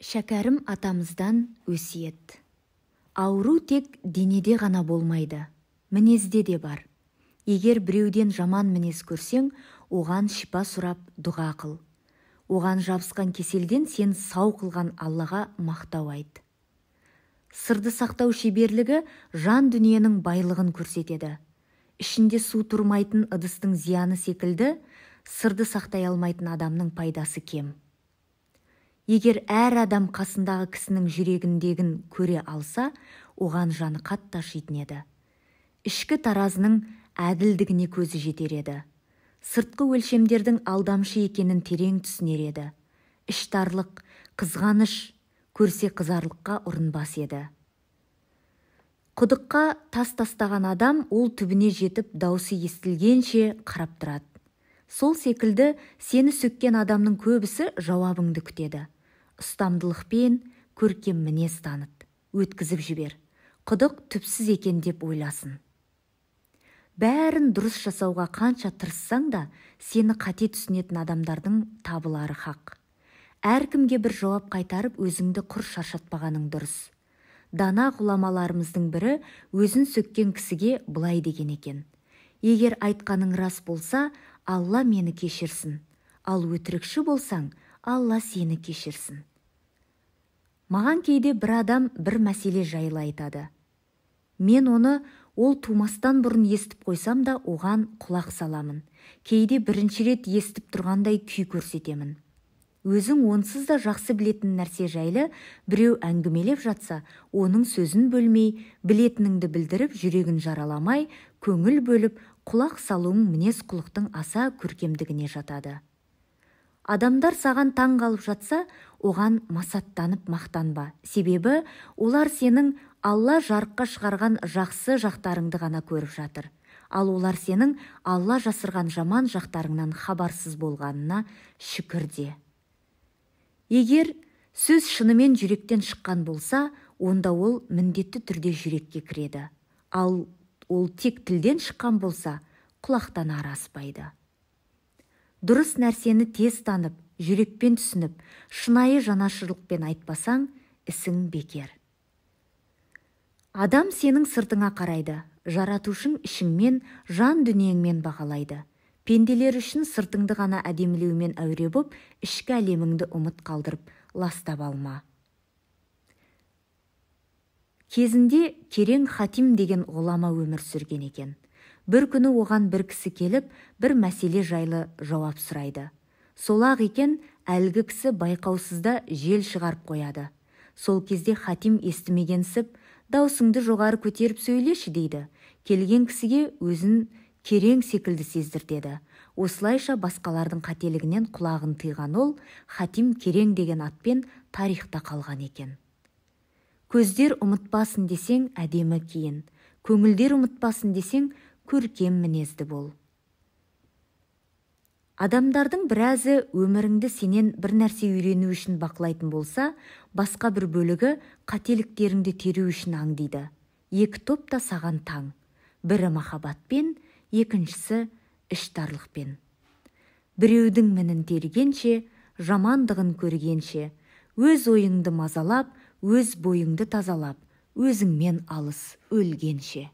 Шәкәрім атамыздан өсиет. Ауру тек денеде ғана болмайды, мінезде де бар. Егер біреуден жаман мінез көрсең, оған шипа сұрап дұға қыл. Оған жабысқан кеселден сен сау қылған Аллаға мақтау айт. Сырды сақтау шеберлігі жан дүниенің байлығын көрсетеді. Ішінде су тұрмайтын ыдыстың зияны секілді, сырды сақтай алмайтын адамның пайдасы кем. Егер әр адам қасындағы кісінің жүрегіндегін көре алса, оған жаны қатты ашитын еді. Ішкі таразының әділдігіне көзі жетер еді. Сыртқы өлшемдердің алдамшы екенін терең түсінер еді. Іштарлық, қызғаныш көрсе қызарлыққа ұрынбас еді. Құдыққа тас тастаған адам ол түбіне жетіп даусы естілгенше қарап тұрады. Сол секілді сені сөккен адамның көбісі жауабыңды күтеді. Ұстамдылықпен көркем мінез таныт, өткізіп жібер. Құдық түпсіз екен деп ойласын. Бәрін дұрыс жасауға қанша тырыссаң да, сені қате түсінетін адамдардың табылары хақ. Әркімге бір жауап қайтарып, өзіңді құр шаршатпағаның дұрыс. Дана ғұламаларымыздың бірі өзін сөккен кісіге былай деген екен. Егер айтқаның рас болса, Алла мені кешірсін. Ал өтірікші болсаң, Алла сені кешірсін. Маған кейде бір адам бір мәселе жайлы айтады. Мен оны ол тумастан бұрын естіп қойсам да оған құлақ саламын. Кейде бірінші рет естіп тұрғандай күй көрсетемін. Өзің онсыз да жақсы білетін нәрсе жайлы біреу әңгімелеп жатса, оның сөзін бөлмей, білетініңді білдіріп, жүрегін жараламай, көңіл бөліп, құлақ салуың мінез-құлықтың аса көркемдігіне жатады. Адамдар саған таң қалып жатса, оған масаттанып мақтанба. Себебі олар сенің Алла жарыққа шығарған жақсы жақтарыңды ғана көріп жатыр. Ал олар сенің Алла жасырған жаман жақтарыңнан хабарсыз болғанына шүкір де. Егер сөз шынымен жүректен шыққан болса, онда ол міндетті түрде жүрекке кіреді. Ал ол тек тілден шыққан болса, құлақтан ары аспайды. Дұрыс нәрсені тез танып, жүрекпен түсініп, шынайы жанашырлықпен айтпасаң, ісің бекер. Адам сенің сыртыңа қарайды, жаратушың ішіңмен, жан дүниеңмен бағалайды. Пенделер үшін сыртыңды ғана әдемілеумен әуре боп, ішкі әлеміңді ұмыт қалдырып, ластап алма. Кезінде Керең Хатим деген ғұлама өмір сүрген екен. Бір күні оған бір кісі келіп, бір мәселе жайлы жауап сұрайды. Сол-ақ екен, әлгі кісі байқаусызда жел шығарып қояды. Сол кезде Хатим естімегенсіп, даусыңды жоғары көтеріп сөйлеші дейді. Келген кісіге өзін Керең секілді сездіртеді. Осылайша басқалардың қателігінен құлағын тыйған ол, Хатим Керең деген атпен тарихта қалған екен. Көздер ұмытпасын десең, әдемі киін. Көңілдер ұмытпасын десең, көркем мінезді бол. Адамдардың біразы өміріңді сенен бір нәрсе үйрену үшін бақылайтын болса, басқа бір бөлігі қателіктеріңді теру үшін аңдиды. Екі топ та саған таң. Бірі махаббатпен, екіншісі іштарлықпен. Біреудің мінін тергенше, жамандығын көргенше, өз ойыңды мазалап, өз бойыңды тазалап, өзіңмен алыс өлгенше.